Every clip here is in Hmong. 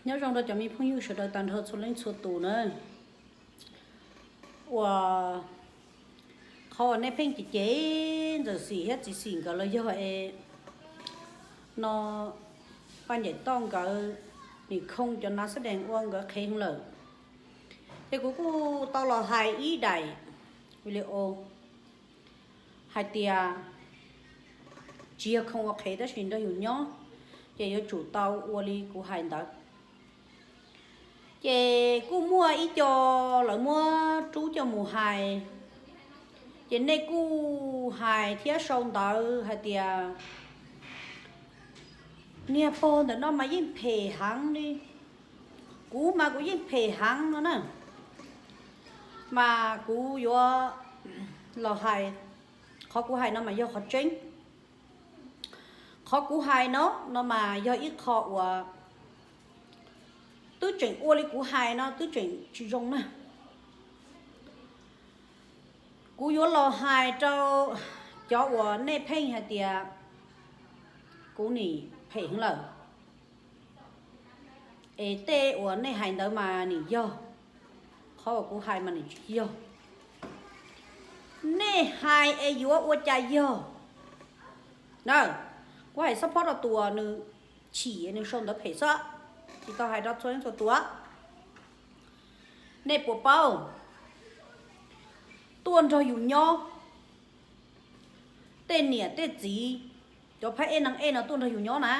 Nyob zoo rau cov me phooj ywg sawv daws tag nrho txhua leej txhua tus na. Uas qhov uas nej pheej cem cem ntxawm Xim thiab txiv Xim nkawd los yog es no Paj Ncaim Toj nkawd nim khoo cov nav xab dees ua nkawd qhev heev lawm. Ces kuv kuj tau los hais ib daim video hais tias tsis yog khoo ua qhev tab sis nrog yus nyob, ces yuav tsum tau ua li kuv hais ntawd. Ces kuj muaj ib co lawv muab rub coj mus hais, ces nej kuj hais thiab sau ntawv hais tias niag pog ntawm no mas yeej phem heev li. Kuv mas kuv yeej phem heev no na, mas kuv yuav los hais, qhov kuv hais no mas yog qhov tseeb. Qhov kuv hais no, no mas yog ib qho uas twb tseem ua li kuv hais no twb tseem tsis zoo na. Kuv yuav los hais rau cov uas nej pheej hais tias kuv nim phem heev lawm, es tej uas nej hais ntawd mas nim yog, qhov uas kuv hais mas nim tsis yog. Nej hais es yuav ua cas yog na. Kuv hais xab phob rau tus uas nws chim nws sau ntawv phem xwb, tsis tau hais rau txhua leej txhua tus. Nej puas paub, tuaj nrog yus nyob, tej niam tej txiv, cov phab ej neeg ej no tuaj nrog yus nyob na,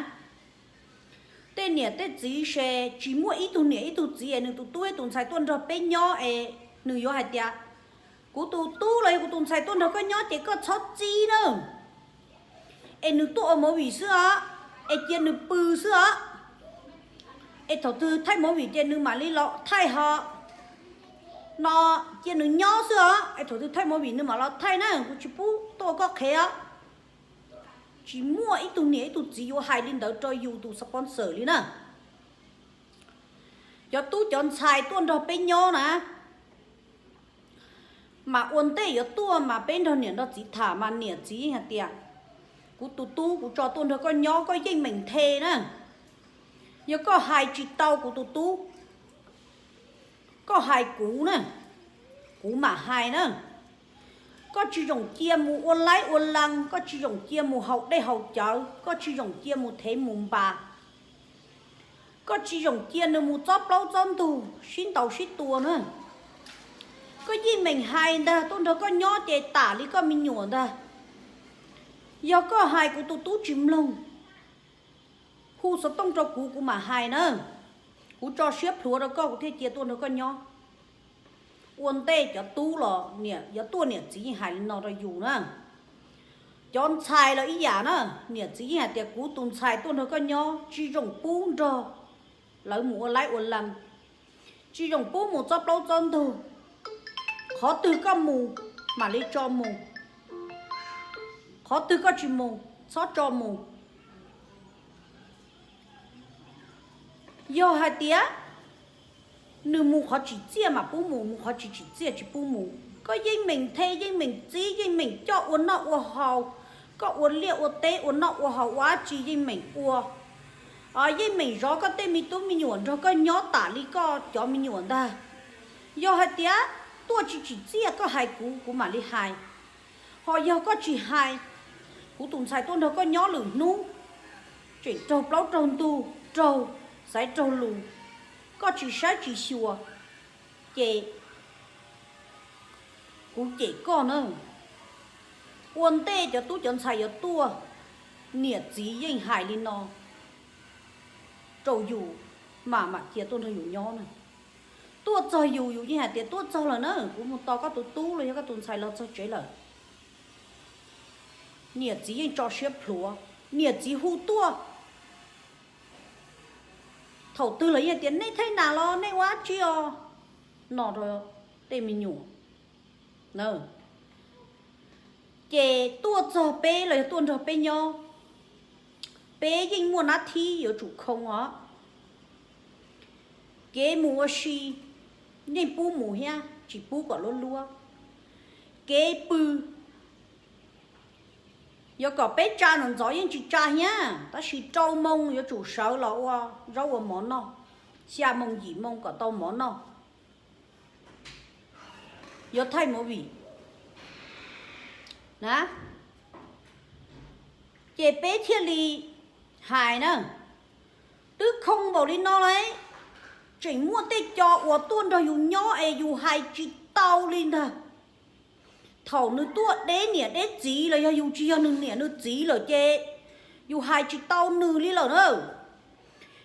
tej niam tej txiv se tsis muaj ib tug niam ib tug txiv es nws tus tub tus ntxhais tuaj nrog peb nyob es nws yuav hais tias kuv tus tub los yog kuv tus ntxhais tuaj nrog koj nyob ces koj txhob txib na, es nws tuaj ua movie xwb os, es cia nws pw xwb os, es thaum twg thaij movie ces nws mam li los thaij ho no, cia nws nyob xwb os, es thaum twg thaij movie nws mam los thaij na, kuv tsis pub tuaj ua koj qhev os. Tsis muaj ib tug niam ib tug txiv yuav hais li ntawd rau yus tus sponsor li na. Cov tub cov ntxhais tuaj nrog peb nyob na, mas ua ntej yuav tuaj mas peb nrog niam nrog txiv tham mas niam txiv yeej hais tias kuv tus tub kuv tso tuaj nrog koj nyob koj yeej meem nthe na. Yog koj hais tsis tau kuv tus tub, koj hais kuv na, kuv mam hais na. Koj tsis txhob cia mus ua laib ua lees, koj tsis txhob cia mus haus dej haus cawv, koj tsis txhob cia mus thev mus npas, koj tsis txhob cia nws mus txob plaub txob ntug sib ntaus sib tua na. Koj yeej meem hais ntag, tuaj nrog koj nyob ces tam li koj me nyuam ntag. Yog koj hais kuv tus tub tsis mloog, hu xov tooj rau kuv, kuv mam hais na. Kuv tso siab plhuav rau koj kuv thiaj cia tuaj nrog koj nyob. Ua ntej cov tub los niam yuav tuaj niam txiv yeej hais li no rau yus na. Cov ntxhais los ib yam na, niam txiv yeej hais tias kuv tus ntxhais tuaj nrog koj nyob tsis txhob pub nrog lawv mus ua laib ua lees, tsis txhob pub mus txob plaub txob ntug. Qhov twg koj mus, mam li tso mus. Qhov twg koj tsis mus, txhob tso mus. Yog hais tias nws mus qhov tsim txiaj mam pub mus, mus qhov tsis tsim txiaj tsis pub mus. Koj yeej meem nthe yeej meem txib yeej meem coj ua noj ua haus, koj ua liaj ua teb ua noj ua haus ua dab tsi yeej meem ua, yeej meem zov koj tej me tub me nyuam nrog koj nyob tam li koj cov me nyuam ntag. Yog hais tias tuaj tsis tsim txiaj koj hais kuv, kuv mam li hais. Ho yog koj tsis hais, kuv tus ntxhais tuaj nrog koj nyob lwm hnub, tseem raug plaub raug ntug, raug xaiv raug lus, koj tsis saib tsis xyuas, ces kuv cem koj na. Ua ntej cov tub cov ntxhais yuav tuaj, niam txiv yeej hais li no rau yus, mam mam cia tuaj nrog yus nyob na. Tuaj txog yus, yus yeej hais tias tuaj txog lawm na, kuv mus tos koj tus tub los yog koj tus ntxhais los txog tsev lawm. Niam txiv yeej tso siab plhuav, niam txiv hu tuaj. Thaum twg los yeej tias nej thaij nas los nej ua dab tsi os, no rau tej me nyuam. Ces tuaj txog peb los yog tuaj nrog peb nyob, peb yeej muaj nab thib yuav tsum khoo os. Kev mus ua si yeej pub mus thiab, tsis pub kom luab luab. Kev pw, yuav kom peb tsa ntxov ntxov yeej tsis tsa thiab, tab sis rau moo yuav tsum sawv los ua zaub ua mov noj. xya moo yim moo kom tau mov noj, yuav thaij movie na. Ces peb thiaj li hais na, twb khoo npaum li no lawm, tseem muaj tej co uas tuaj nrog yus nyob es yus hais tsis tau li ntag. Thaum nws tuaj deb niam deb txiv los yog yus tsis yog nws niam nws txiv lawm ces yus hais tsis tau nws li lawm na.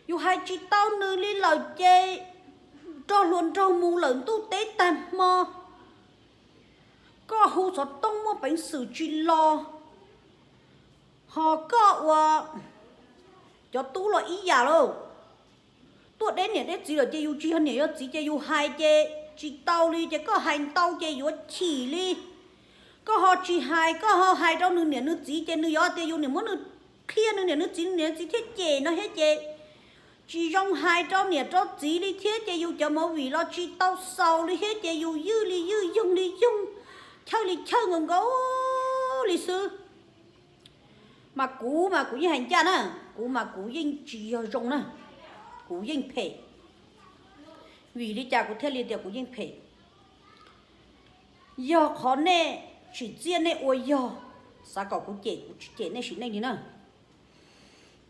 Yus hais tsis tau nws li lawm ces nrog hluas nraug mus lawm ntuj teb tag hmo, koj hu xov tooj muaj peev xwm tsis los, ho koj ua cov tub los ib yam lauj. Tuaj deb niam deb txiv lawm ces yus tsis yog niam yog txiv ces yus hais ces tsis tau li, ces koj hais ntau ces yuav chim li. Koj ho tsis hais, koj ho hais rau nws niam nws txiv ces nws yuav tias yus niam muab nws qhia nws niam nws txiv, nws niam nws txiv thiaj cem no thiab ces tsis zoo hais rau niam rau txiv li thiab ces yus cov movie los tsis tau xaus li thiab ces yus ywj li ywj yoog li yoog, chawj li chawj nkaus nkaus li xwb. Mas kuv mas kuv yeej hais ncaj na, kuv mas kuv yeej tsis yog zoo na, kuv yeej phem. Vim li cas kuv thiaj li tias kuv yeej phem? Yog qhov nej tsim txiaj nej ua yog, xav kom kuv cem kuv tsis cem nej sim neej li na.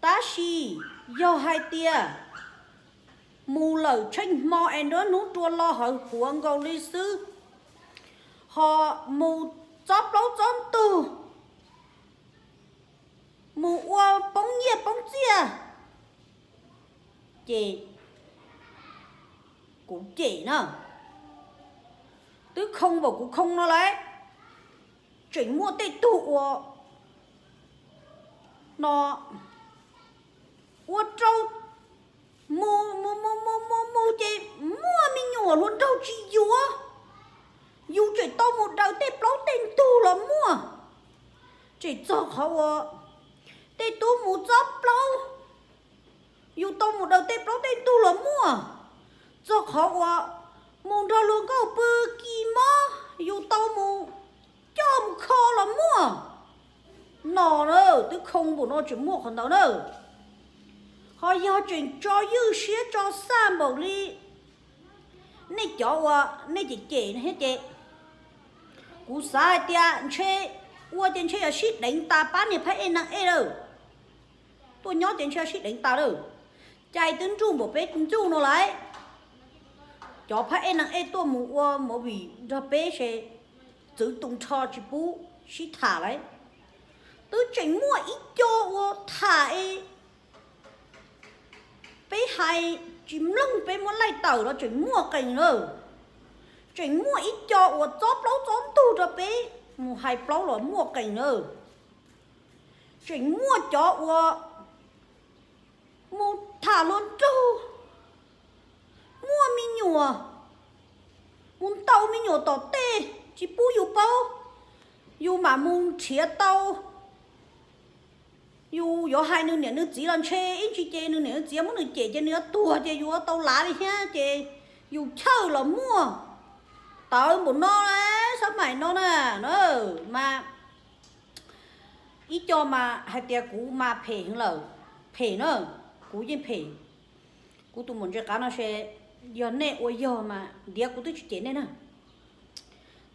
Tab sis yog hais tias mus lawm tsheej hmo es nruab hnub rua lo hawv huav nkaus li xwb, ho mus txob plaub txob ntug, mus ua poob nyiaj poob txiaj, ces kuv cem na. Twb khoo npaum kuv khoo no lawm, tseem muaj tej tug ua no ua rau mus mus mus mus mus mus ces muaj me nyuam hluas nraug tsis yuav, yus tseem tau mus daws tej plaub tej ntug los muaj. Tseem txog qhov ua tej tub mus txob plaub, yus tau mus daws tej plaub tej ntug los muaj. Txog qhov ua mus nrog luag nkauj pw kis mob, yus tau mus coj mus kho los muaj. No na, twb khoo npaum no tseem muaj qhov ntawd na. Ho yog tseem tso ywj siab tso xaj npaum li nej cov uas nej cem cem thiab ces kuv xav hais tias ntshe ua ces ntshe yog sib deev tas pab niag phab ej neeg ej lawm. Tuaj nyob ces ntshe sib deev tas lawm. Cai twb nruj npaum peb ntsuj no lawm, cov phab ej neeg ej tuaj mus ua movie nrog peb se txwv tu nrho tsis pub sib tham lawm. Twb tseem muaj ib co ua tham es peb hais tsis mloog peb muab laij tawm los tseem muaj qees na. Tseem muaj ib co uas txob plaub txob ntug rau peb mus hais plaub los muaj qees na. Tseem muaj cov uas mus tham hluas nraug, muaj me nyuam, mus ntaus me nyuam tom tej tsis pub yus paub, yus mam mus nrhiav tau. Yus yuav hais nws niam nws txiv los ntshe ib ntsis ces nws niam nws txiv muab nws cem ces nws yuav tuag ces yus yuav tau lav li thiab ces yus chawj los muaj. Tawv npaum no, xab maim no na, mas ib co mas hais tias kuv mas phem heev lawm, phem na, kuv yeej phem. Kuv tus maum ntse qav no se yog nej ua yog mas ntiav kuv twb tsis cem nej na.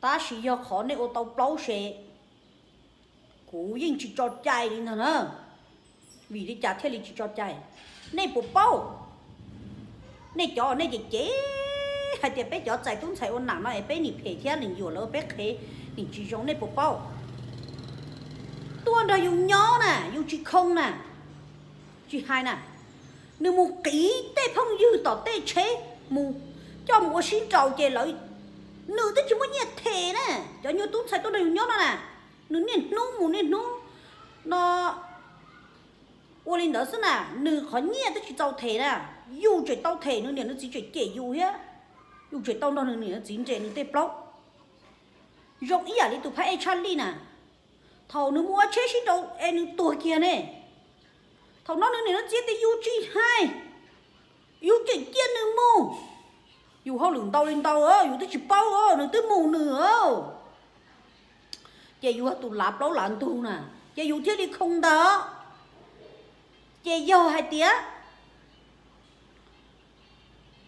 Tab sis yog qhov nej ua tau plaub se kuv yeej tsis tso cai li ntag na. Vim li cas thiaj li tsis tso cai? Nej puas paub? Nej cov nej cem cem hais tias peb cov txais tub ntxhais ua nam no es peb nim phem thiab nim yuam lawv peb qhev nim tsis zoo, nej puas paub? Tuaj nrog yus nyob na, yus tsis khoo na, tsis hais na, nws mus qiv tej phooj ywg tom tej tsheb mus coj mus ua sib nraus ces lawv, nws twb tsis muaj nyiaj them na. Cov nyuag tub ntxhais tuaj nrog yus nyob no na, nws niaj hnub mus niaj hnub no ua li ntawd xwb na, nws qhov nyiaj twb tsis txaus them na. Yus tseem tau them, nws niam nws txiv tseem cem yus thiab. Yus tseem tau nrog nws niam nws txiv nres nws tej plaub. Zoo ib yam li tus phab ej tshaj lij na, thaum nws mus ua tsheb sib nraus es nws tuag kiag ne. Thaum no nws niam nws txiv tias yus tsis hais, yus tseem cia nws mus. Yus hauj lwm ntau li ntau, yus twb tsis paub, nws twb mus nws. Ces yus yog tus lav plaub lav ntug na, ces yus thiaj li khoo ntawd. Ces yog hais tias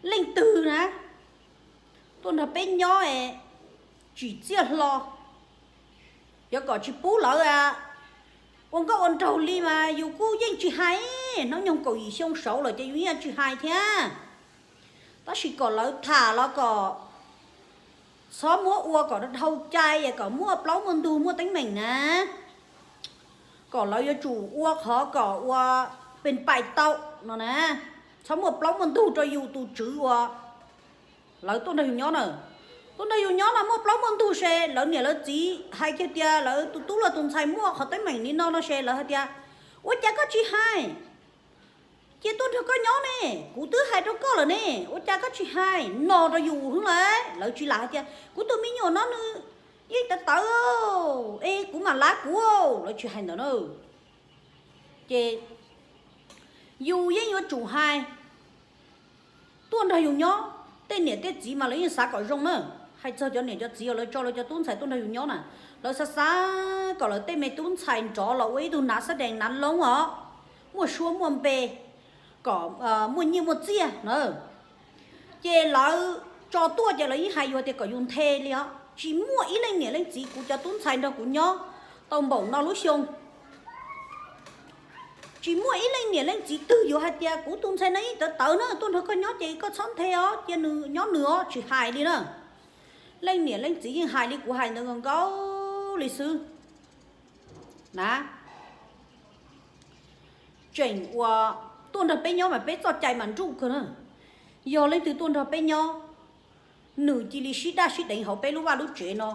Leej twg na tuaj nrog peb nyob es tsim txiaj hlo, yuav kom tsis pub lawv ua nkauj ua nraug li mas yus kuj yeej tsis hais. Hnub nyoog kaum yim xyoo saud lawm ces yus yeej tsis hais thiab. Tab sis kom lawv tham los kom txhob muab ua kom dhau cai es kom muaj plaub muaj ntug muaj teeb meem na. Kom lawv yuav tsum ua qhov kom ua pes pais tau no na. Txhob muaj plaub muaj ntug rau yus tus tswv uas lawv tuaj nrog yus nyob na. Tuaj nrog yus nyob no muaj plaub muaj ntug se lawv niam lawv txiv hais kiag tias lawv tus tub los tus ntxhais muaj qhov teeb meem li no no se lawv hais tias, ua cas koj tsis hais? Cia tuaj nrog koj nyob ne, kuv twb hais rau koj lawm ne, ua cas koj tsis hais no rau yus hwb lawm? Lawv tsis lam hais tias kuv tus me nyuam no nws yeej tawv tawv es kuv mam lav kuv, lawv tsis hais ntawd na. Ces yus yeej yuav tsum hais. Tuaj nrog yus nyob, tej niam tej txiv mas lawv yeej xav kom zoo na. Hais txog cov niam cov txiv uas lawv tso lawv cov tub ntxhais tuaj nrog yus nyob na, lawv xav xav kom lawv tej me tub ntxhais nrov los ua ib tug nav xab dees nav loob os, muaj suab muaj npe, kom muaj nyiaj muaj txiaj na. Ces lawv tso tuaj ces lawv yeej hais yus tias kom yus nthe li os. Tsis muaj ib leej niam leej txiv kuv cov tub ntxhais nrog kuv nyob tau npaum no lub xyoo, tsis muaj ib leej niam leej txiv twg yuav hais tias kuv tus ntxhais no yeej tawv tawv na, tuaj nrog koj nyob ces koj txhob nthe os, cia nws nyob nws os, tsis hais li na. Leej niam leej txiv yeej hais li kuv hais ntawd nkaus nkaus li xwb na. Tseem uas tuaj nrog peb nyob mas peb txoj cai mas nruj kawg na. Yog leej twg tuaj nrog peb nyob, nws cia li sib daj sib deev hauv peb lub vaj lub tsev no,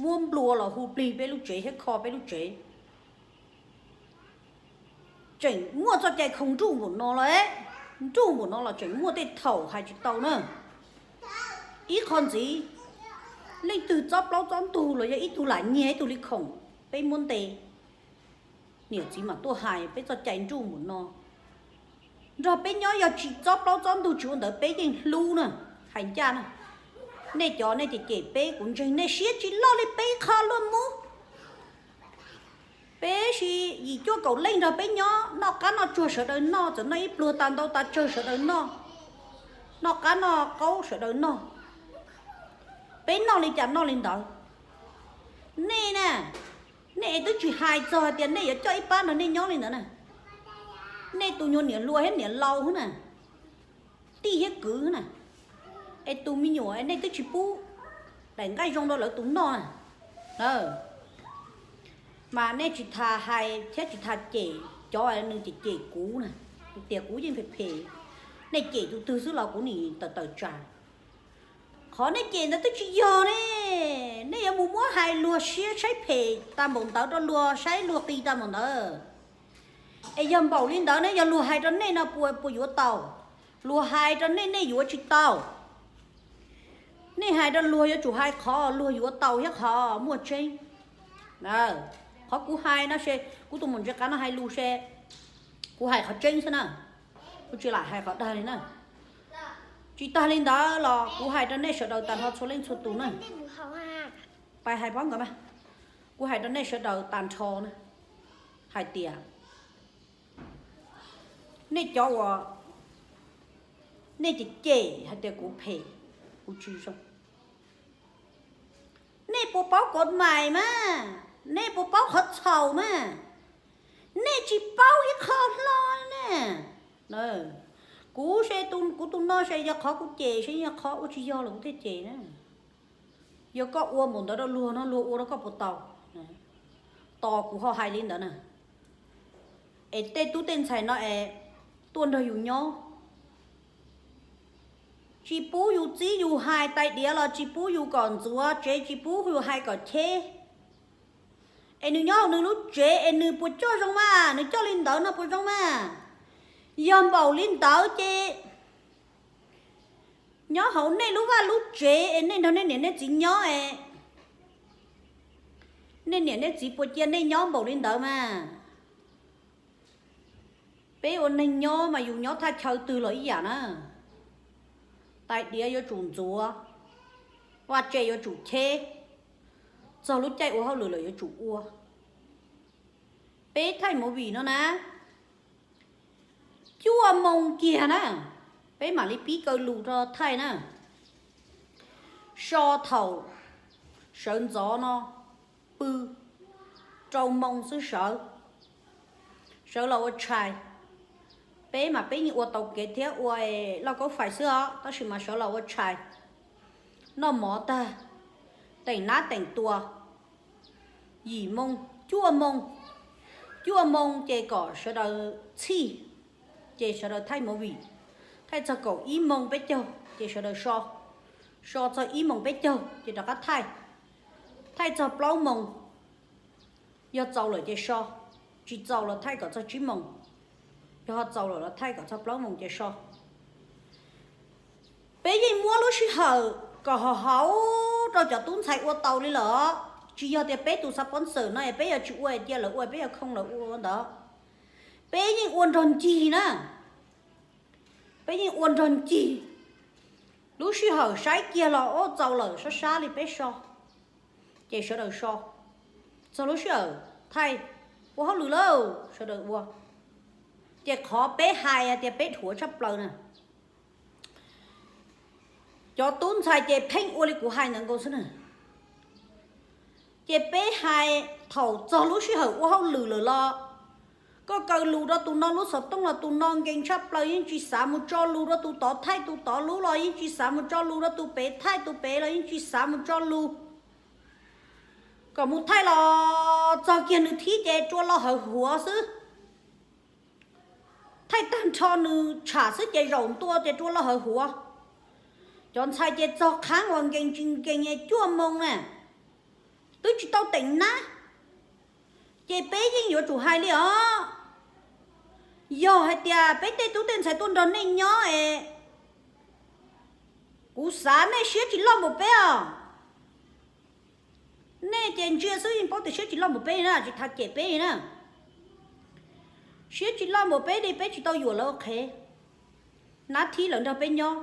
muab nplua los hu plig peb lub tsev thiab kho peb lub tsev. Tseem muaj txoj cai khoom nruj npaum no los, nruj npaum no los tseem muaj tej thaum hais tsis tau na. Ib qho ntxiv, leej twg txob plaub txob ntug los yog ib tug lam nyiag ib tug li khoom, peb muab ntes, niam txiv mam tuaj hais peb txoj cai nruj npaum no. Nrog peb nyob yog tsis txob plaub txob ntug tsis ua ntawd peb yeej hlub na, hais ncaj na. Nej cov nej cem cem peb kuv ntseeg nej siab tsis loj li peb qho luaj mub. Peb sis yim cuaj kaum leej nrog peb nyob, noj qab noj tsuag sawv daws noj, txawm noj ib pluag tas ntau tas tsawg sawv daws noj, noj qab noj qaub sawv daws noj. Peb noj li cas noj li ntawd. Nej na, nej twb tsis hais txog hais tias nej yuav coj ib pab nrog nej nyob li ntawd na. Nej tus nyuag niam hluas thiab niam laus xwb na, tij thiab kwv xwb na, es tus me nyuam nej twb tsis pub daim nqaij zoo rau lawv tus noj na. Mas nej tsis tas hais thiab tsis tas cem cov nws cem cem kuv na, tias kuv yeej phem phem. Nej cem tus twg xwb los kuv nim tawm tawm tsam. Qhov nej cem ntawd twb tsis yog ne. Nej yuav mus muab hais luag siab saib phem tas npaum ntawd rau luag saib luag qis tas npaum ntawd. Es yog npaum li ntawd ne, yog luag hais rau nej no puas, puas yuav tau? Luag hais rau nej, nej yuav tsis tau. Nej hais rau luag yuav tsum hais qhov luag yuav tau thiab qhov muaj tseeb. Qhov kuv hais no se, kuv tus muam ntse qab no hais lus se, kuv hais qhov tseeb xwb na, kuv tsis lam hais qhov dag li na. Tsis tas li ntawd los kuv hais rau nej sawv daws tag nrho txhua leej txhua tus na. Pais hais pob nkawd mas. Kuv hais rau nej sawv daws tag nrho na, hais tias nej cov uas nej cem cem hais tias kuv phem, kuv tsis zoo, nej puas paub kod mais mas? Nej puas paub qhov txhaum mas? Nej tsis paub ib qho hlo ne. Kuv se, kuv tus no se yog qhov kuv cem, se yog qhov ua tsis yog los kuv thiaj cem na. Yog koj ua npaum ntawd rau luag no, luag ua rau koj puas tau? Tos kuv ho hais li ntawd na. Es tej tub tej ntxhais no es tuaj nrog yus nyob, tsis pub yus txib yus hais, tais diav los tsis pub yus kom ntxuav tsev, tsis pub yus hais kom cheb. Es nws nyob hauv nws lub tsev es nws puas coj zoo mas? Nws coj li ntawd no puas zoo mas? Yog npaum li ntawd ces nyob hauv nej lub vaj lub tsev es nej nrog nej niam nej txiv nyob es nej niam nej txiv puas cia nej nyob npaum li ntawd mas? Peb ua neeg nyob mas yus nyob thaj chaw twg los ib yam na. Tais diav yuav tsum ntxuav, vaj tse yuav tsum cheb, txog lub caij ua hauj lwm lawm yuav tsum ua. Peb thaij movie no na, cuaj moo kiag na, Peb mam li pib kaw lus rau thaij na. So thaum sawv ntxov no pw rau moo xwb sawv, sawv los ua tshais. Peb mas peb yeej ua tau kev thiab ua loj kaub fais xwb os, tab sis mas sawv los ua tshais, noj mov tag, teem nab teem tua, yim moo, cuaj moo, cuaj moo ces kom sawv daws txhij, ces sawv daws thaij movie, thaij txog kaum ib moo peb caug ces sawv daws so, so txog ib moo peb caug ces rov qab thaij, thaij txog plaub moo, yog txaus lawm ces so, tsis txaus los thaij kom txog tsib moo, yog ho txaus lawm los thaij kom txog plaub moo ces so. Peb yeej muab lub sij hawm kom haum haum rau cov tub ntxhais ua tau li lawm. Tsis yog tias peb tus xav pov ntxawm no es peb yuav tsis ua, cia lawv ua, peb yuav khooj lawv ua ntawd. Peb yeej ua nrog ncig na, peb yeej ua nrog ncig. Lub sij hawm saib kiag los ua txaus lawm, sab sab li peb so, ces sawv daws so. Txog lub sij hawm thaij ua hauj lwm lawm, sawv daws ua. Ces qhov peb hais hais tias peb dhuav tshaj plaws na, cov tub ntxhais ces pheej ua li kuv hais ntawd nkaus xwb na. Ces peb hais thaum txog lub sij hawm ua hauj lwm lawm los, koj kaw lus rau tus no lub xov tooj los tus no nkees tshaj plaws yeej tsis xav mus tso lus rau tus tod, thaij tus tod lub los yeej tsis xav mus tso lus rau tus pem, thaij tus pem los yeej tsis xav mus tso lus. Kom mus thaij los txog kiag nws thib ces rua lo hawv huav xwb. Thaij tag nrho nws tsham xwb ces zaum ntua ces rua lo hawv huav. Cov ntxhais ces txog qhov uas nkees tsis nkees cuaj moo na, twb tsis tau teem nab. Ces peb yeej yuav tsum hais li os, yog hais tias peb tej tub tej ntxhais tuaj nrog nej nyob es kuv xav nej siab tsis loj npaum peb os. Nej ces ntsia xwb yeej paub tias siab tsis loj npaum peb na, tsis tham cem peb na. Siab tsis loj npaum peb li, peb tsis tau yuam lawv ua qhev. Nab thib lawv nrog peb nyob,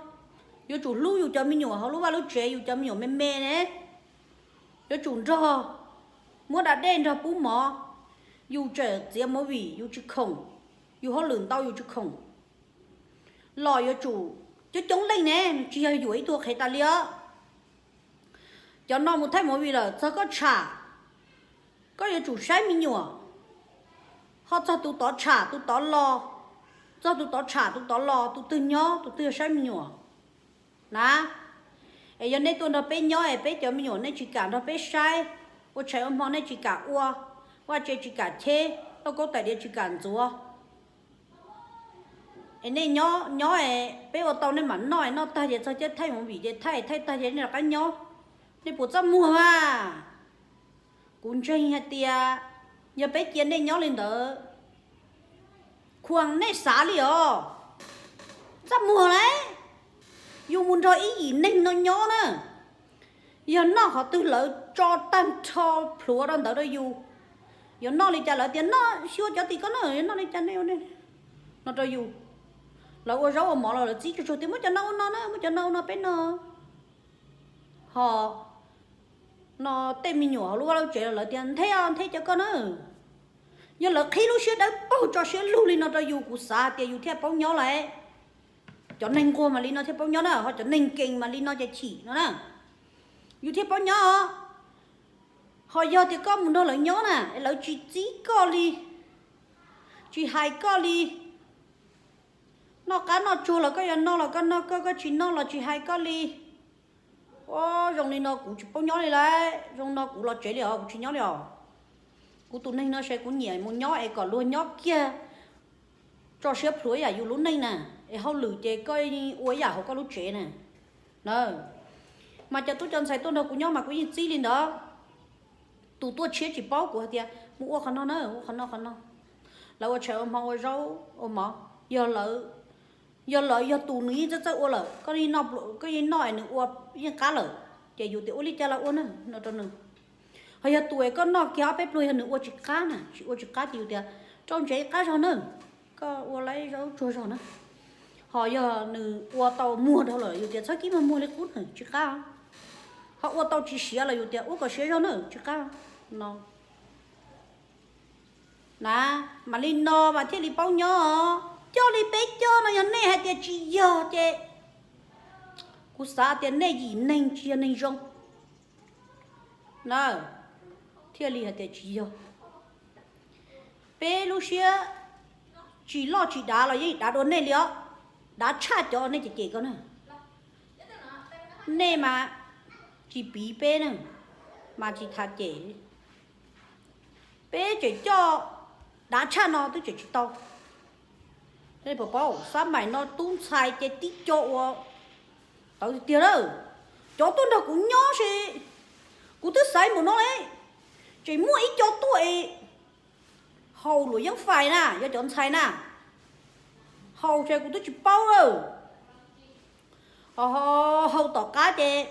yuav tsum hlub yus cov me nyuam hauv lub vaj lub tsev, yus cov me nyuam me me ne. Yuav tsum nrog muab da dej nrog pub mov. Yus tseem txiav movie yus tsis khoom, yus hauj lwm ntau yus tsis khoom, los yuav tsum coob coob leej ne, tsis yog yuam ib tug qhev tas li os. Cov no mus thaij movie lawm txog koj tsham, koj yuav tsum saib me nyuam, ho txog tus tod tsham tus tod los, txog tus tod tsham tus tod los, tus twg nyob tus twg yog saib me nyuam na. Es yog nej tuaj nrog peb nyob es peb cov me nyuam nej tsis kam nrog peb saib, ua tshais ua hmo nej tsis kam ua, vaj tse tsis kam cheb, lauj kaub tais diav tsis kam ntxuav, es nej nyob nyob es peb ua tau nej mam noj, noj tag ces txog caij thaij movie ces thaij, thaij tag ces nej rov qab nyob, nej puas txaj muag mas? Kuv ntseeg hais tias yog peb cia nej nyob li ntawd, khuas nej xav li os, txaj muag lauj. Yus mus nrog ib yim neeg no nyob na, yog noj qhov twg lawv tso tag nrho plhuav rau ntawd rau yus, yuav noj li cas lawv tias noj xyuas cov tim koj na, yuav noj li cas nej ua no rau yus. Lawv ua zaub ua mov los lawv txib tsuag tsuag tias muab cov no ua no na, muab cov no ua no peb no. Ho no tej me nyuam hauv lub vaj lub tsev los lawv tias nthe os, nthe cov koj na. Yog lawv qhib lub siab dawb paug tso siab lug li no rau yus, kuv xav tias yus thiaj paub nyob lawm. Cov neeg nquag mas li no thiaj paub nyob na, ho cov neeg nkees mas li no ces chim no na. Yus thiaj paub nyob. Ho yog tias koj mus nrog lawv nyob na, lawv tsis txib koj li, tsis hais koj li, noj qab noj tsuag los koj yuav noj los koj noj koj, koj tsis noj los tsis hais koj li. Ua zoo li no kuv tsis paub nyob li lauj, zoo no kuv los tsev li os, kuv tsis nyob li os. Kuv tus neeg no ces kuv nyiam mus nyob es kom luag nyob kiag, tso siab plhuav ib yam yus lub neej na, es hauj lwm ces koj ua ib yam hauv koj lub tsev na. Na, mas cov tub cov ntxhais tuaj nrog kuv nyob mas kuv yeej txib li ntawd. Tus tuaj tshiab tsis paub kuv hais tias mus ua qhov no na, ua qhov no qhov no. Lawv ua tshais ua hmo ua zaub ua mov, yog lawv, yog lawv yog tus nws yeej txawj txawj ua lawm, koj yeej noj es nws ua yeej qab lawm, ces yus tias ua li cas los ua na no rau nws. Ho yog tus es koj noj kiag ob peb pluag yog nws ua tsis qab na, tsis ua tsis qab ces yus tias rau ntsev qab zog na, koj ua laib zaub tsuag zog na. Ho yog nws ua tau muag dhau lawm yus tias txhob kib muag muag li qub na, tsis qab. Ho ua tau tsis siav los yus tias ua kom siav zog na, tsis qab no. Na, mas li no mas thiaj li paub nyob os. Coj li peb coj no, yog nej hais tias tsis yog ces kuv xav tias nej yim neeg tsis yog neeg zoo na, thiaj li hais tias tsis yog. Peb lub siab tsis loj tsis dav los yeej dav dua nej li os, dav tshaj cov nej cem cem ko na. Nej mas tsis piv peb na, mas tsis tham cem. Peb tseem coj dav tshaj no twb tseem tsis tau. Puas paub xab maim no tub ntxhais ces tib co ua tawv tiag tiag lawm. Cov tuaj nrog kuv nyob ces kuv twb xaiv mus no li, tseem muaj ib co tuaj es haus luam yeeb fais na, yog cov ntxhais na, haus ces kuv twb tsis paub lawm. Ho haus tom qab ces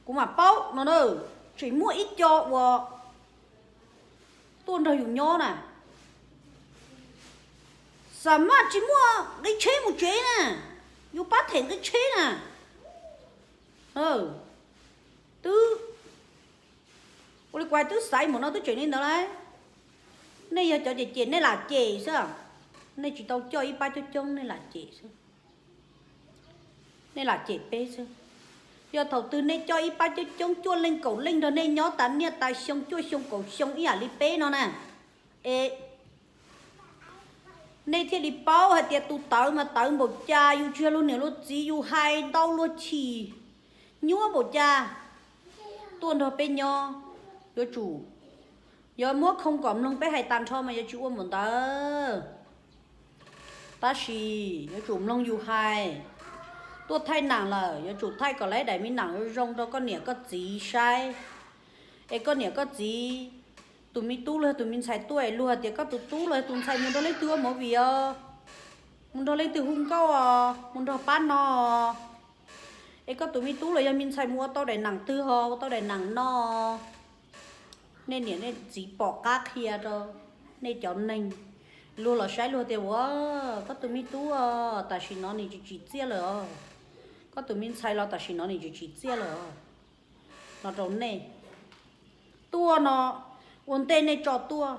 kuv mam paub no na. Tseem muaj ib co uas tuaj nrog yus nyob na, xam maj tsis muaj nqi tsheb mus tsev na, yus pab them nqi tsheb na. Twb ua li kuv hais, twb xaiv mus no twb tseem li ntawd lauj. Nej yog cov cem cem nej lam cem xwb, nej tsis tau coj ib pab coob coob nej lam cem xwb. Nej lam cem peb xwb. Yog thaum twg nej coj ib pab coob coob cuaj leej kaum leej nrog nej nyob tas niaj tas xyoo cuaj xyoo kaum xyoo ib yam li peb no na, es nej thiaj li paub hais tias tus tawv mas tawv npaum cas, yus tsis yog luag niam luag txiv yus hais ntau luag chim nyuaj npaum cas. Tuaj nrog peb nyob, yuav tsum, yog muab khoo kom mloog peb hais tag nrho mas yuav tsis ua npaum ntawd. Tab sis yuav tsum mloog yus hais. Tuaj thaij nam lawm yuav tsum thaij kom lawv daim me nam zoo zoo rau koj niam koj txiv saib. Es koj niam koj txiv, tus me tub los yog tus me ntxhais tuaj es luag tias koj tus tub los yog tus ntxhais mus nrog leej twg ua movie os, mus nrog leej twg hu nkauj os, mus nrog pab no, es koj tus me tub los yog me ntxhais mus ua tau daim nam twg ho ua tau daim nam no. Nej niam nej txiv pom qab qhia rau nej cov neeg. Luag los saib luag tias ua, koj tus me tub tam sim no nws tsis tsim txiaj lawm os, koj tus me ntxhais los tam sim no nws tsis tsim txiaj lawm os. No rau nej tuaj no, ua ntej nej tso tuaj,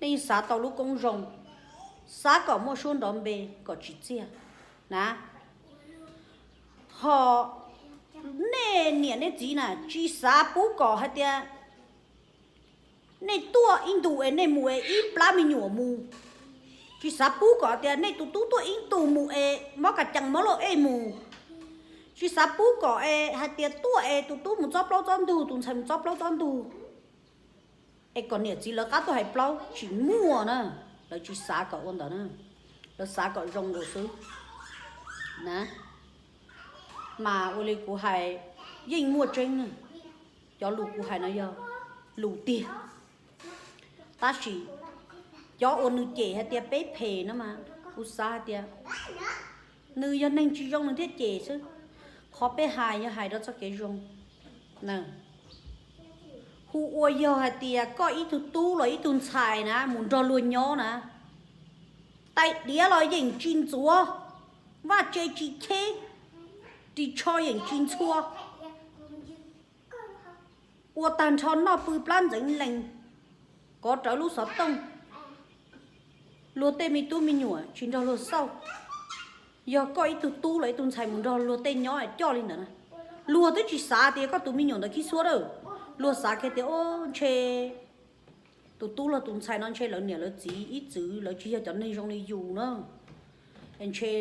nej yeej xav tau lub koob zoo, xav kom muaj suab nrov npe kom tsim txiaj na. Ho nej niam nej txiv na tsis xav pub kom hais tias nej tuaj ib ntus es nej mus es ib plab me nyuam mus. Tsis xav pub kom tias nej tus tub tuaj ib ntus mus es mob kas cees mob lauj ej mus. Tsis xav pub kom es hais tias tuaj es tus tub mus txob plaub txob ntug, tus ntxhais mus txob plaub txob ntug, es kom niam txiv lawv qab tuaj hais plaub, tsis muaj na. Lawv tsis xav kom ua ntawd na, lawv xav kom zoo nkaus xwb na. Mas ua li kuv hais, yeej muaj tseeb na. Cov lus kuv hais no yog lus tiag. Tab sis cov uas nws cem hais tias peb phem no mas kuv xav hais tias nws yog neeg tsis zoo nws thiaj cem xwb. Qhov peb hais yog hais rau txoj kev zoo. Hu ua yog hais tias koj ib tug tub los ib tug ntxhais na mus nrog luag nyob na, tais diav los yeem tsis ntxuav, vaj tse tsis cheb, ris tsho yeem tsis ntxhua, ua tag nrho noj pw plab ntxeev lees, kov rawv lub xov tooj. Luag tej me tub me nyuam tsis nrog luag xauj. Yog koj ib tug tub los ib tug ntxhais mus nrog luag tej nyob coj li ntawd na, luag twb tsis xav tias koj tus me nyuam ntawd khib xuab lawm. Luag xav kiag tias o, ntshe tus tub los tus ntxhais no ntshe lawv niam lawv txiv ib txwm lawv tsis yog cov neeg zoo li yus na. Ntshe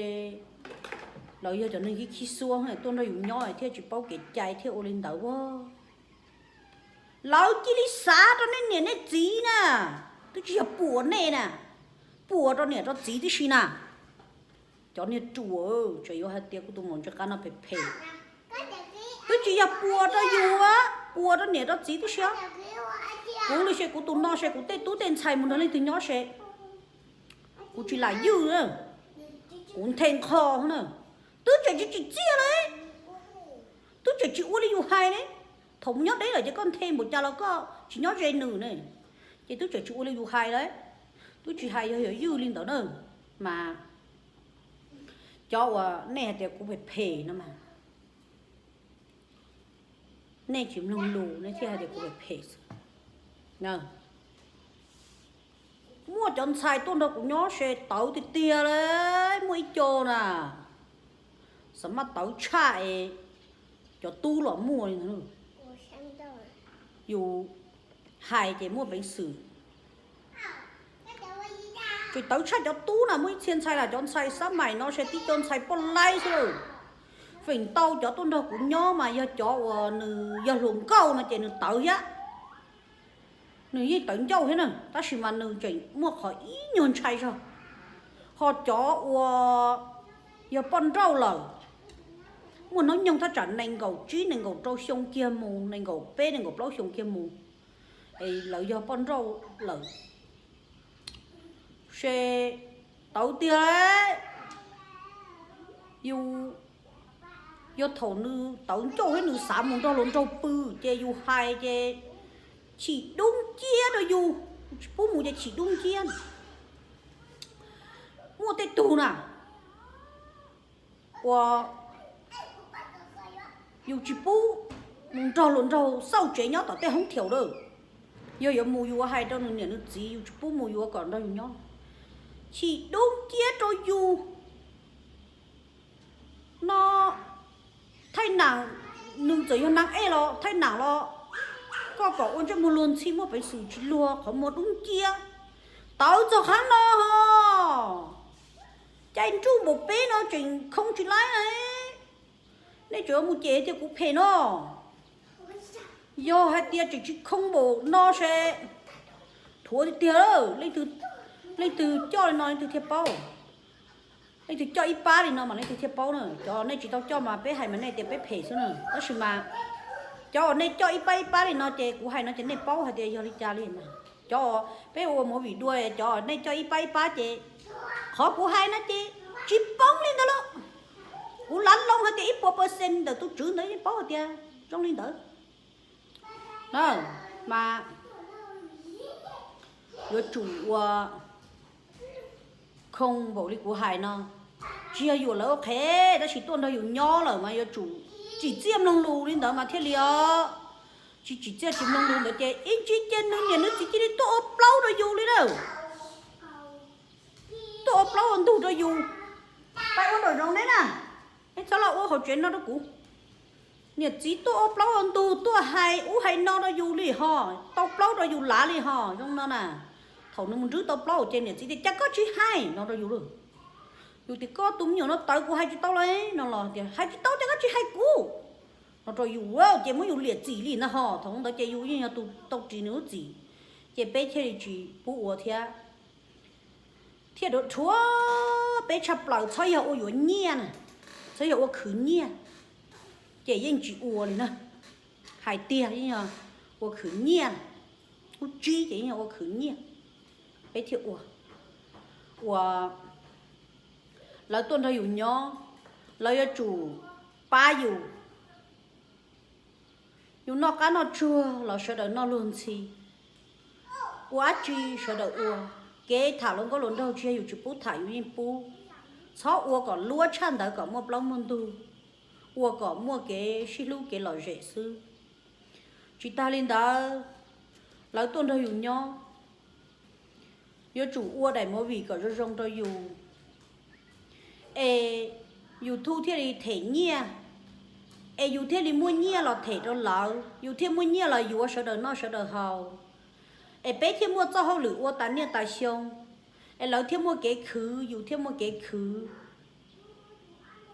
lawv yog cov neeg khib khib xuab tuaj nrog yus nyob thiaj tsis paub kev cai thiaj ua li ntawd a. Lawv cia li xav rau nej niam nej txiv na, twb tsis yog puas nej na, puas rau niam rau txiv tib si na. Cov niag ruam, tseem yuav hais tias kuv tus maum ntsis qab no phem phem. Twb tsis yog puas rau yus, puas rau niam rau txiv tib si. Kuv li se kuv tus no se kuv tej tub tej ntxhais mus nrog leej twg nyob se kuv tsis lam ywj na, kuv nthe nqho na. Twb tseem tsis tsim txiaj li, twb tseem tsis ua li yus hais li. Thaum mus nyob deb lawm ces koj nthe npaum cas los koj tsis nyob ze nws ne, ces twb tseem tsis ua li yus hais li. Twb tsis hais yog yus ywj li ntawd na, mas cov uas nej hais tias kuv phem phem no mas nej tsis mloog lus nej thiaj hais tias kuv phem phem xwb. Muaj cov ntxhais tuaj nrog kuv nyob se tawv tiag tiag li, muaj ib co na, xav mas tawv tshaj es cov tub los muaj li ntawd. Yus hais ces muaj peev xwm, tseem tawv tshaj cov tub na, muaj ib txhia ntxhais las cov ntxhais xab maim no se tib co ntxhais poj laib xwb lawm. Feem ntau cov tuaj nrog kuv nyob mas yog cov uas nws yog hluas nkauj no ces nws tawv thiab, nws yeej tawv ncauj thiab na, tab sis mas nws tseem muaj qhov ib nyuag ntshai zog. Ho cov uas yog poj nrauj lawm, muaj hnub nyoog thaj tsam nees nkaum tsib nees nkaum rau xyoo kiag mus, nees nkaum peb nees nkaum plaub xyoo kiag mus, es lawv yog poj nrauj lawm se tawv tiag. Yus, yog thaum nws tawv ncauj thiab nws xav mus nrog hluas nraug pw ces yus hais ces chim dub nciab rau yus, tsis pub mus ces chim dub nciab. Muaj tej tug na uas yus tsis pub mus nrog hluas nraug xauj tsev nyob tom tej hoob thiaum lawm. Yog yuav mus yus ua hais rau nws niam nws txiv, yus tsis pub mus yus ua kom nrog yus nyob, chim dub nciab rau yus. No thaij nam, nws txawm yog nam ej los thaij nam los, koj kom ua ntsej muag luag ntxhi muaj peev xwm tsis luag, qhov muag dub nciab, tawv txog qhov no. Caij nruj npaum peb no tseem khoo tsis laib. Nej tseem mus cem tias kuv phem no. Yog hais tias tseem tsis khoo npaum no se thuav tiag tiag, leej twg coj li no leej twg thiaj paub. Leej twg coj ib pab li no mas leej twg thiaj paub na. Cov nej tsis tau coj mas peb hais mas nej tias peb phem xwb na. Tab sis mas cov uas nej coj ib pab ib pab li no ces kuv hais no ces nej paub hais tias yog li cas li na. Cov peb ua movie dua, cov nej coj ib pab ib pab ces qhov kuv hais no ces tsis poob li ntawd lauj. Kuv lav loo hais tias ib puas percent ntawm tus tswv ntawd yeej paub hais tias zoo li ntawd. Mas yuav tsum ua khoo npaum li kuv hais no, tsis yog yuam lawv ua qhev, tab sis tuaj nrog yus nyob lawm mas yuav tsum tsim txiaj mloog lus li ntawd mas thiaj li os. Tsis tsim txiaj tsis mloog lus ntawd ces ib ntsis ces nws niam nws txiv cia li tuaj ua plaub rau yus li lawm. Tuaj ua plaub ua ntug rau yus. Pab ua nraum zoov neb na, neb txhob los ua hauv tsev no rau kuv. Niam txiv tuaj ua plaub ua ntug tuaj hais ub hais no rau yus li ho, tau plaub rau yus lav li ho zoo no na. Thaum nws mus nrwb tau plaub ces niam txiv tias cas koj tsis hais no rau yus lawm. Yus tias koj tus me nyuam no tawv kuv hais tsis tau li no los tias hais tsis tau ces koj tsis hais kuv no rau yus ces muab yus liam txim li ntag ho. Thaum ntawd ces yus yeej yog tus tau ris nws lub txim, ces peb thiaj li tsis pub ua thiab. Thiaj rhuav peb tshaj plaws txhob yog ua yuav nyiaj na, txhob yog ua khwv nyiaj, ces yeej tsis ua li na. Hais tiag yeej yog ua khwv nyiaj, lub tsib ces yeej yog ua khwv nyiaj, peb thiaj ua. Ua lawv tuaj nrog yus nyob, lawv yuav tsum pab yus. Yus noj qab noj tsuag los sawv daws noj luag ntxhi, ua dab tsi sawv daws ua. Kev tham luag nkauj luag nraug tsis yog yus tsis pub tham, yus yeej pub. Txhob ua kom luab tshaj ntawd kom muaj plaub muaj ntug, ua kom muaj kev sib hlub kev lom zem xwb. Tsis tas li ntawd, lawv tuaj nrog yus nyob, yuav tsum ua daim movie kom zoo zoo rau yus, es YouTube thiaj li them nyiaj, es yus thiaj li muaj nyiaj los them rau lawv, yus thiaj muaj nyiaj los yuav sawv daws noj sawv daws haus, es peb thiaj muaj txoj hauj lwm ua tas niaj tas xyoo, es lawv thiaj muaj kev khwv, yus thiaj muaj kev khwv.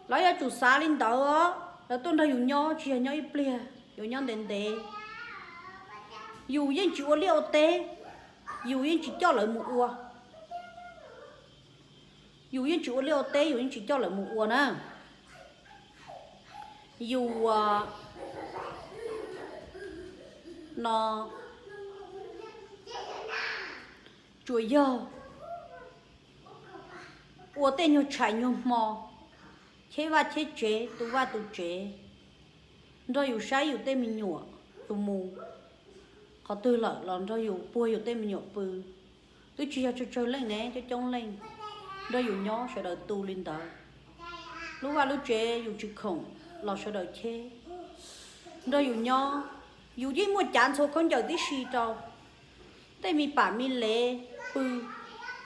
Lawv yuav tsum xav li ntawd os. Lawv tuaj nrog yus nyob tsis yog nyob ib pliag, yuav nyob ntev ntev. Yus yeej tsis ua liaj ua teb, yus yeej tsis coj lawv mus ua. Yus yeej tsis ua liaj ua teb, yus yeej tsis coj lawv mus ua na. Yus no tsuas yog ua tej nyuag tshais nyuag hmo, cheb vaj cheb tsev, tu vaj tu tsev, nrog yus saib yus tej me nyuam tus mus qhov twg lawm los nrog yus puag yus tej me nyuam pw. Twb tsis yog tsawg tsawg leej ne, coob coob leej nrog yus nyob sawv daws tu li ntawd. Lub vaj lub tsev yus tsis khoom los sawv daws cheb nrog yus nyob. Yus yeej muaj cav ntxhua khaub ncaws tib si rau tej me pam me lev pw.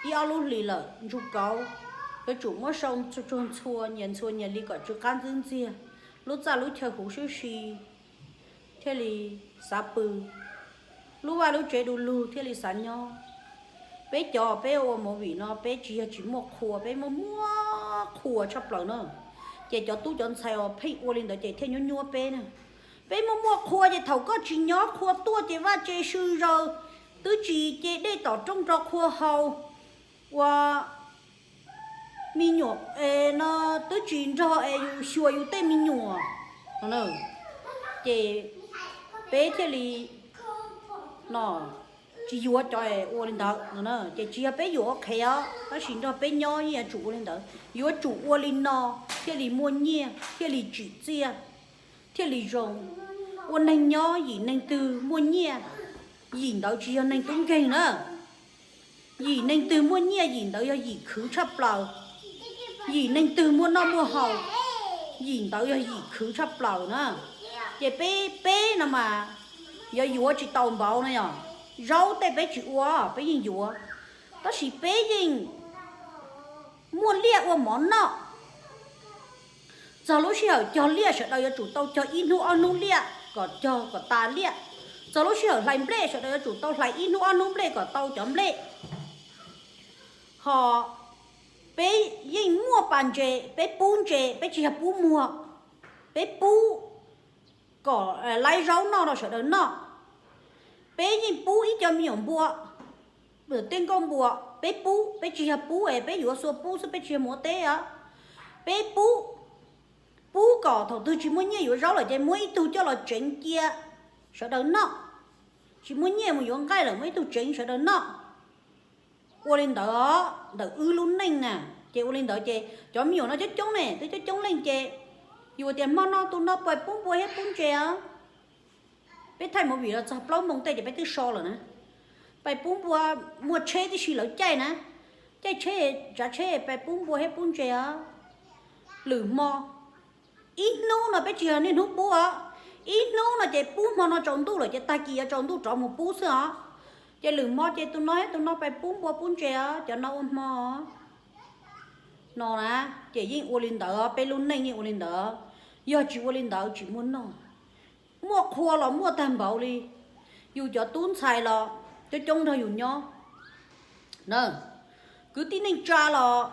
ib ob lub hlis lawm, ntsuj kauv, yuav tsum muab sau tsuag tsuag ntxhua, nyias ntxhua nyias li kom tsw qab ntxwb ntxiag, lub txaj lub chaw huv sib si thiaj li xav pw, lub vaj lub tsev du lug thiaj li xav nyob. Peb cov peb ua movie no peb tsis yog tsis muaj qhua, peb muaj muaj qhua tshaj plaws na. Ces cov tub cov ntxhais uas pheej ua li ntawd ces thiaj nyuab nyuab peb na. Peb muaj muaj qhua ces thaum koj tsis nyob qhua tuaj ces vaj tse sw zaws, twb tsis ce dej tom rooj rau qhua haus, ua me nyuam no twb tsis nrog es yus xyuas yus tej me nyuam no, ces peb thiaj li no tsis yuav cov ua li ntawd no. Ces tsis yog peb yuam ua qhev os, tab sis nrog peb nyob yeej yuav tsum ua li ntawd, yuav tsum ua li no thiaj li muaj nyiaj, thiaj li tsim txiaj, thiaj li zoo. Ua neeg nyob yim neeg twg muaj nyiaj, yim ntawd tsis yog neeg tub nkeeg na. Yim neeg twg muaj nyiaj yim ntawd yog yim khwv tshaj plaws. Yim neeg twg muaj noj muaj haus, yim ntawd yog yim khwv tshaj plaws na. Ces peb peb no mas yuav yuav tsis tau npaum no yog, zaub tej peb tsis ua, peb yeej yuav, tab sis peb yeej muaj liaj ua mov noj. Txog lub sij hawm cog liaj sawv daws yuav tsum tau cog ib hnub ob hnub liaj kom cog kom tas liaj. Txog lub sij hawm hlais nplej sawv daws yuav tsum tau hlais ib hnub ob hnub nplej kom tau cov nplej. Ho peb yeej muaj pas ntses, peb pub ntses, peb tsis yog pub muag, peb pub kom laib zaub noj rau sawv daws noj. Peb yeej pub ib co me nyuam npua, tej nkauj npua, peb pub, peb tsis yog pub es peb yuav xua pub xwb, peb tsis yog mus ua teb os. Peb pub, pub kom thaum twg tsis muaj nyiaj yuav zaub lawm ces muab ib tug coj los tseev cia sawv daws noj. Tsis muaj nyiaj mus yuav nqaij lawm muab ib tug tseev sawv daws noj. Ua li ntawd os, ntawm wb lub neej na, ces ua li ntawd ces cov me nyuam no coob coob ne, twb coob coob leej ces yus tias hmo no tus no pais pub npua thiab pub ntses os. Peb thaij movie los txog plaub moos tej ces peb twb so lawm na. Pais pub npua, muaj tsheb tib si lawv caij na, caij tsheb, tsav tsheb pais pub npua thiab pub ntses os. Lwm hmo, ib hnub no peb tsis yog niaj hnub pub os, ib hnub no ces pub hmo no tsaus ntuj lawm ces tag kis yuav tsaus ntuj rov mus pub xwb os. Ces lwm hmo ces tus no thiab tus no pais pub npua pub ntses os, cov no ua hmo no na. Ces yeej ua li ntawd, peb lub neej yeej ua li ntawd, yog tsis ua li ntawd tsis muaj noj. Muaj qhua los muaj tag npaum li, yus cov tub ntxhais los coob coob nrog yus nyob na, kwv tij neej tsa los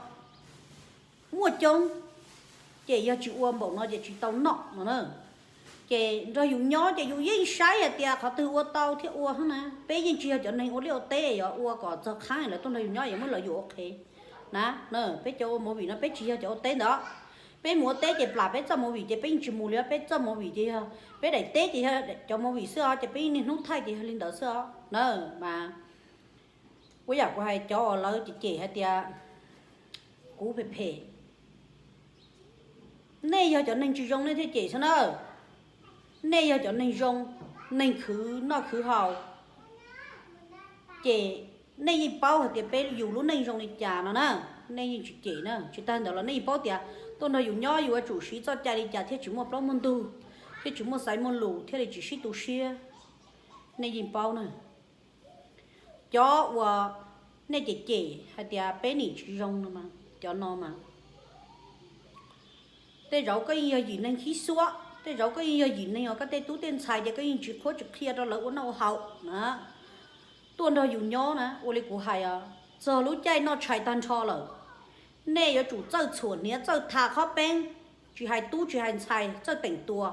muaj coob, ces yog tsis ua npaum no ces tsis tau noj no na. Ces nrog yus nyob ces yus yeej saib hais tias qhov twg ua tau thiaj ua xwb na. Peb yeej tsis yog cov neeg ua liaj ua teb yuav ua kom txog qhab lawv tuaj nrog yus nyob yuav muab lawv yuam ua qhev na. Peb cov ua movie no peb tsis yog cov ua teb ntawd. Peb mus ua teb ces plam peb txoj movie ces peb yeej tsis mus li, peb txoj movie ces yog peb daim teb ces yog cov movie xwb os, ces peb yeej niaj hnub thaij ces yog li ntawd xwb os na. Mas ua yam kuv hais cov uas lawv cem cem hais tias kuv phem phem, nej yog cov neeg tsis zoo nej thiaj cem xwb na. Nej yog cov neeg zoo, neeg khwv noj khwv haus, ces nej yeej paub hais tias peb yus lub neej zoo li cas no na. Nej yeej tsis cem na, tsis tag ntawd los nej yeej paub tias tuaj nrog yus nyob yus yuav tsum siv txoj cai li cas thiaj tsis muaj plaub muaj ntug, thiaj tsis muaj xaiv muaj lus, thiaj li tsis sib tu siab. Nej yeej paub na. Cov uas nej cem cem hais tias peb nim tsis zoo no mas, cov no mas tej zaum koj yeej yog yim neeg khib xuab, tej zaum koj yeej yog yim neeg uas koj tej tub tej ntxhais ces koj yeej tsis qhuab tsis qhia rau lawv ua noj ua haus na. Tuaj nrog yus nyob na, ua li kuv hais os, txog lub caij noj tshais tag nrho lawm, nej yuav tsum txawj txhuam hniav txawj tha qhob peeb, tsis hais tub tsis hais ntxhais txawj teem tua.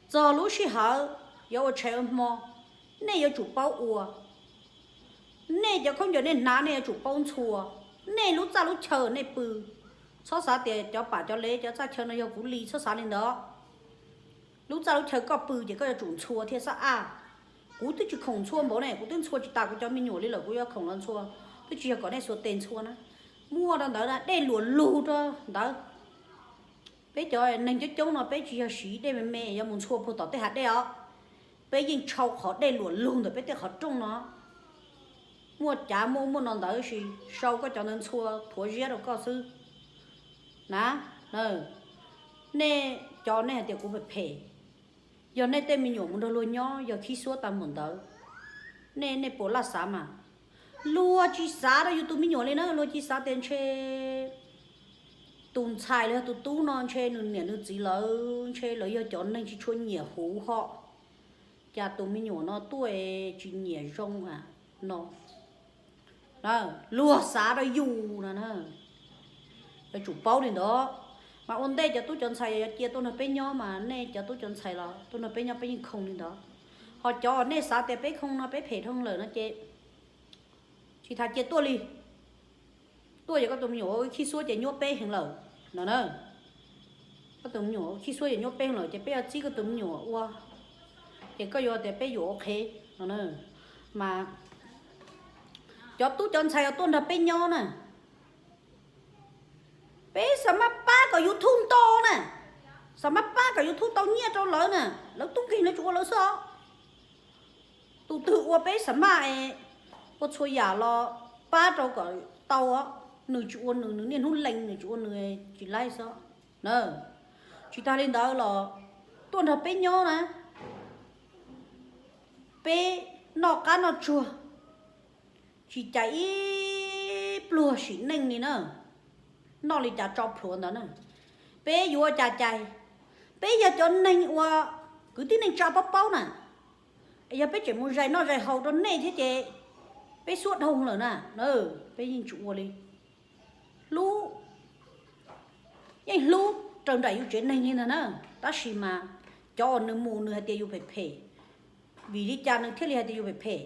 Txog lub sij hawm yuav ua tshais ua hmo, nej yuav tsum paub ua. Nej cov khaub ncaws nej hnav nej yuav tsum paub ntxhua. Nej lub txaj lub chaw nej pw, txhob xav tias cov pam cov lev cov txaj chaw no yog kuv li, txhob xav li ntawd. Lub txaj lub chaw koj pw ces koj yuav tsum ntxhua thiaj xab aj. Kuv twb tsis khoom ntxhua npaum ne, kuv twb ntxhua tsis tas kuv cov me nyuam li lawm, kuv yuav khoom los ntxhua, twb tsis yog kom nej xuas tes ntxhua na. Muaj rau ntawd na, dej luam lug rau ntawd. Peb cov neeg coob coob no peb tsis yog siv dej me me yuav mus ntxhua puag tom tej hav dej os. Peb yeej tshau qhov dej luam lug ntawm peb tej qhov rooj no. Muaj cav muaj muaj no ntawd sis sau koj cov ntawd ntxhua thuav ziab rau koj xwb na. Nej cov nej hais tias kuv phem phem, yog nej tej me nyuam mus nrog luag nyob yog khib xuab tag npaum ntawd, nej nej puas laj xav mas? Luag tsis xav rau yus tus me nyuam li na, luag tsis xav tias ntshe tus ntxhais los yog tus tub no ntshe nws niam nws txiv lawv ntshe lawv yog cov neeg tsis tshua nyiam huv ho, cas tus me nyuam no tuaj tsis nyiam zoo no. Luag xav rau yus no na, yuav tsum paub li ntawd. Mas ua ntej cov tub cov ntxhais yuav cia tuaj nrog peb nyob mas nej cov tub cov ntxhais los tuaj nrog peb nyob peb yeej khoo li ntawd. Ho cov nej xav tias peb khoo no peb phem dhau lawm no ces tsis tas cia tuaj li. Tuaj ces koj tus me nyuam ua khib xuab ces nyuab peb heev lawm no na. Koj tus me nyuam ua khib xuab ces nyuab peb heev lawm ces peb yuav txib koj tus me nyuam ua, ces koj yuav tias peb yuam ua qhev no na. Mas cov tub cov ntxhais uas tuaj nrog peb nyob na, peb xav maj pab kom YouTube nto na, xav maj pab kom YouTube tau nyiaj rau lawv na, lawv tub nkeeg no tsuas ua lawv xwb os. Tus twg ua peb xav maj es ua txhua yam los pab rau kom tau, nws tsis ua nws, nws niaj hnub lees nws tsis ua nws tsis laib xwb na. Tsis tas li ntawd los tuaj nrog peb nyob na, peb noj qab noj tsuag tsis cais ib pluag sim neej li na, noj li cas tso plhuav ntawd na. Peb yuav ua cas cais, peb yog cov neeg uas kwv tij neej tsa paub paub na, yog peb tseem mus zais noj zais haus rau nej thiab ces peb xuab dhau lawm na. Peb yeej tsis ua li, hlub, yeej hlub raws nraim yus tsev neeg li ntag na. Tab sis mas cov uas nws mus nws hais tias yus phem phem, vim li cas nws thiaj li hais tias yus phem phem?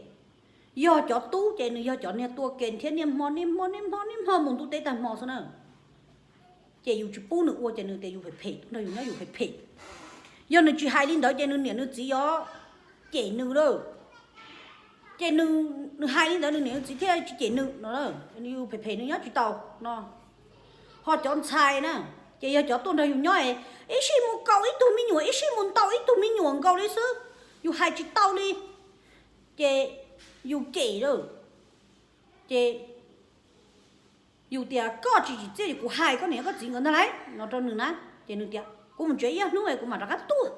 Yog cov tub ces nws yog cov niag tua ke thiab niaj hmo niaj hmo niaj hmo niaj hmo mus ntuj teb tag hmo xwb na. Ces yus tsis pub nws ua ces nws tias yus phem phem, tuaj nrog yus nyob yus phem phem. Yog nws tsis hais li ntawd ces nws niam nws txiv yuav cem nws lawm. Ces nws, nws hais li ntawd nws niam nws txiv thiaj tsis cem nws no, yus phem phem nws nyob tsis tau no. Ho cov ntxhais na, ces yog cov tuaj nrog yus nyob es ib sij mus kaum ib tug me nyuam, ib sij mus ntaus ib tug me nyuam nkaus li xwb, yus hais tsis tau li, ces yus cem lawm. Ces yus tias koj tsis tsim txiaj, kuv hais koj niam koj txiv nkawd ntag lauj no rau nws na. Ces nws tias kuv mus tsev ib ob hnub kuv mam rov qab tuaj,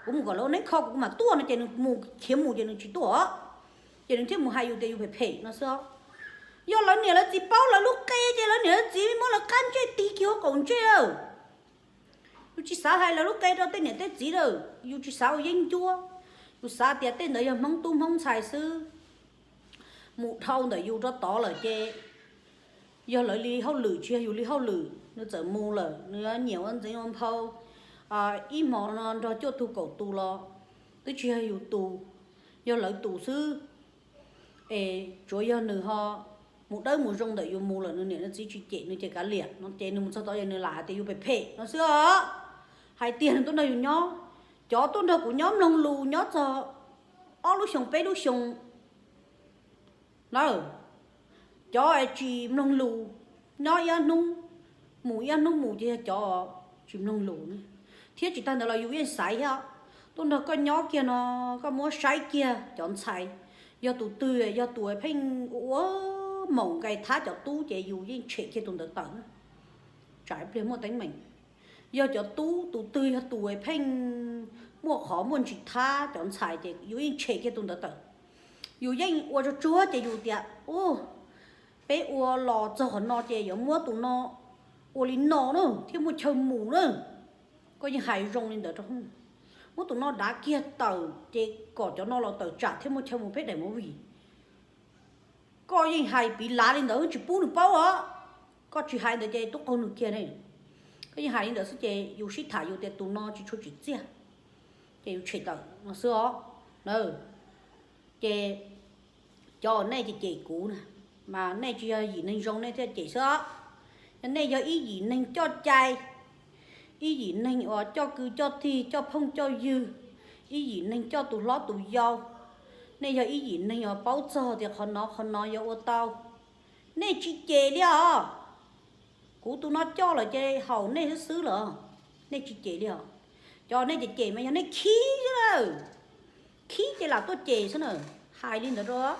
kuv mus kom lawv ua neeb kho kuv mam tuaj no, ces nws mus khiav mus ces nws tsis tuaj os. Ces nws thiaj mus hais yus tias yus phem phem no xwb os. Yog lawv niam lawv txiv paub lawv lub qe ces lawv niam lawv txiv muab lawv qab ntsej tig kiag hauv qaum ntsej lawm. Yus tsis xav hais lawv lub qe rau tej niam tej txiv lawm, yus tsis xav ua yeeb ncuab. Yus xav tias tej ntawd yog Hmoob tub Hmoob ntxhais xwb, mus dhau ntawm yus rau tod lawm ces yog lawv li hauj lwm tsis yog yus li hauj lwm, nws txawm mus lawm nws nyiam ua ntxeev ua nphau, ib hmo no nrog cuaj tug kaum tus los twb tsis yog yus tus, yog lawv tus xwb. Es tsuav yog nws ho mus dawb mus zoo ntawm yus mus lawm nws niam nws txiv tsis cem nws ces kav liam no, ces nws mus txog tod ces nws lam hais tias yus phem phem no xwb os. Hais tias nws tuaj nrog yus nyob, cov tuaj nrog kuv nyob mloog lus nyob txog ob lub xyoo peb lub xyoo na, cov tsis mloog lus, nyob ib ob hnub mus ib ob hnub mus ces yog cov tsis mloog lus ne. Thiab tsis tag ntawd los yus yeej xaiv thiab, tuaj nrog koj nyob kiag no, koj muab saib kiag cov ntxhais, yog tus twg yog tus pheej ua maum nqis thab cov tub ces yus yeej tshem kiag tus ntawd tawm na, tsam ib pliag muaj teeb meem. Yog cov tub tus twg yog tus pheej muaj qhov muaj ntsis thab cov ntxhais ces yus yeej tshem kiag tus ntawd tawm. Yus yeej ua tsuag tsuag ces yus tias, u, peb ua los txog qhov no ces yuav muab tus no ua li no na thiaj muaj chaw mus na. Koj yeej hais zoo li ntawd rau, muab tus no dav kiag tawm ces kom cov no los tawm tsam thiaj muaj chaw mus peb daim movie. Koj yeej hais piv lav li ntawd tsis pub nws paub os. Koj tsis hais ntawd ces tub qaug nws kiag ne. Koj yeej hais li ntawd xwb ces yus sib tham yus tias tus no tsis tshua tsim txiaj, ces yus tshem tawm no xwb os. Ces cov nej ces cem kuv na, mas nej tsis yog yim neeg zoo nej thiaj cem xwb os. Yog nej yog ib yim neeg coj cai, ib yim neeg uas coj kwv coj tij coj phooj coj ywg, ib yim neeg coj tus hlob tus yau, nej yog ib yim neeg uas paub txog tias qhov no qhov no yuav ua tau, nej tsis cem li os. Kuv tus no coj lawm ces haum nej xwb xwb lawm, nej tsis cem li os. Cov nej cem cem mas yog nej khib xwb lawm, khib ces lam tuaj cem xwb na. Hais li ntawd rau